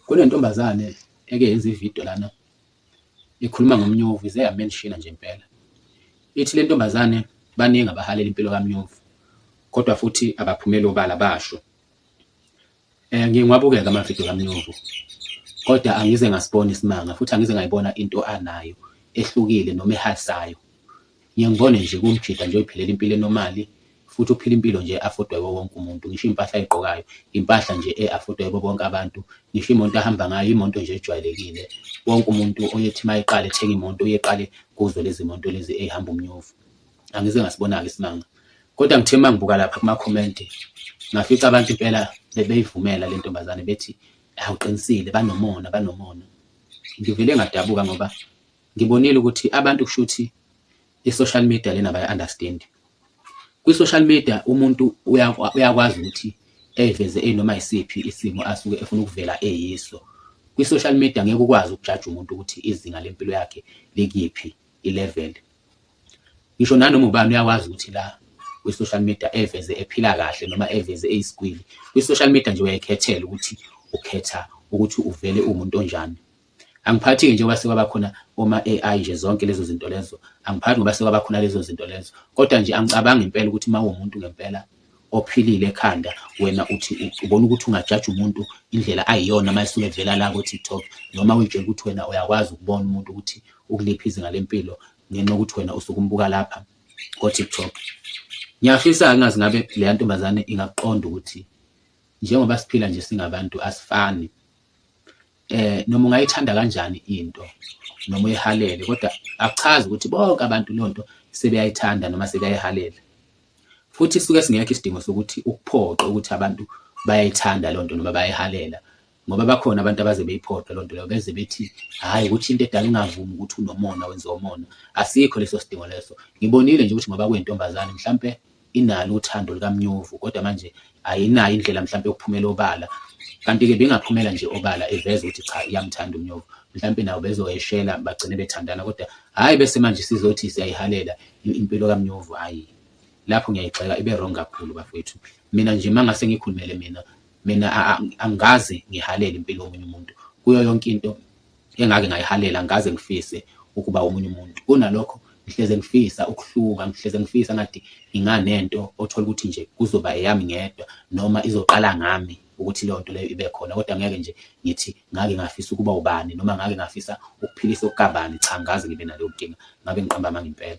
Kunentombazane eke yenza ividiyo lana ikhuluma ngoMnyovu ize yamenshina nje impela. Ithi le ntombazane baningi abahalela impilo kaMnyovu kodwa futhi abaphumeli obala basho. Ngiye ngiwabukeke amavidiyo kaMnyovu kodwa angize ngasibona isimanga futhi angize ngayibona into anayo ehlukile noma ehasayo. Ngiye ngibone nje kuwumjita nje oyiphilela impilo enomali futhi uphila impilo nje e-afodwa yiwo wonke umuntu. Ngisho iy'mpahla ay'gqokayo, impahla nje e-afodwa yibo bonke abantu. Ngisho imoto ahamba ngayo, imoto nje ejwayelekile. Wonke umuntu oyethi uma eqala ethenga imoto uye eqale kuzo lezi moto lezi ey'hamba umnyovu. Angize ngasibona-ke isimanga. Kodwa ngithe uma ngibuka lapha kumakhomenti ngafica abantu impela bebeyivumela le ntombazane bethi awuqinisile banomona banomona. Ngivele ngadabuka ngoba ngibonile ukuthi abantu kushuthi i-social media lena abayi-understand. Kwi-social media umuntu uyakwazi ukuthi eyiveze eyinoma yisiphi isimo asuke efuna ukuvela eyiso. Kwi-social media ngeke ukwazi ukujaja umuntu ukuthi izinga lempilo yakhe likiphi i-level. Ngisho nanoma ubani uyakwazi ukuthi la kwi-social media eveze ephila kahle noma eveze eyisigwili. Kwi-social media nje uyayikhethela ukuthi ukhetha ukuthi uvele uwumuntu onjani. Angiphathi-ke njengoba sekwaba khona oma-A_I nje zonke lezo zinto lezo, angiphathi ngoba sekwaba khona lezo zinto lezo. Kodwa nje angicabangi impela ukuthi uma uwumuntu ngempela ophilile ekhanda wena uthi ubona ukuthi ungajaja umuntu indlela ayiyona uma esuke evela la ko-TikTok noma uy'tshela ukuthi wena uyakwazi ukubona umuntu ukuthi ukuliphi izinga lempilo ngenxa yokuthi wena usuke umbuka lapha ko-TikTok. Ngiyafisa-ke ngazi ngabe leya ntombazane ingakuqonda ukuthi njengoba siphila nje singabantu asifani. Noma ungayithanda kanjani into noma uyihalele kodwa akuchazi ukuthi bonke abantu leyo nto sebeyayithanda noma sebeyayihalela. Futhi suke singekho isidingo sokuthi ukuphoqe ukuthi abantu bayayithanda leyo nto noma bayayihalela ngoba bakhona abantu abaze beyiphoqe leyo nto leyo beze bethi hhayi ukuthi into edala ungavumi ukuthi unomona wenza umona. Asikho leso sidingo leso. Ngibonile nje ukuthi ngoba kuyintombazane mhlampe inalo uthando lukaMnyovu kodwa manje ayinayo indlela mhlampe yokuphumela obala. Kanti-ke ibingaphumela nje obala iveze ukuthi cha iyamthanda uMnyovu, mhlampe nabo bezoyeshela bagcine bethandana kodwa hhayi bese manje sizothi siyayihalela impilo kaMnyovu hhayi. Lapho ngiyayigxeka ibe wrong kakhulu bafowethu. Mina nje uma ngase ngikhulumele mina, mina angikaze ngihalele impilo yomunye umuntu. Kuyo yonke into engake ngayihalela angikaze ngifise ukuba omunye umuntu. Kunalokho ngihleze ngifisa ukuhluka, ngihleze ngifisa ngathi nginganento othola ukuthi nje kuzoba eyami ngedwa noma izoqala ngami ukuthi leyo nto leyo ibe khona kodwa ngeke nje ngithi ngake ngafisa ukuba ubani noma ngake ngafisa ukuphilisa okukabani, cha angikaze ngibe naleyo nkinga, ngabe ngiqamba amanga impela.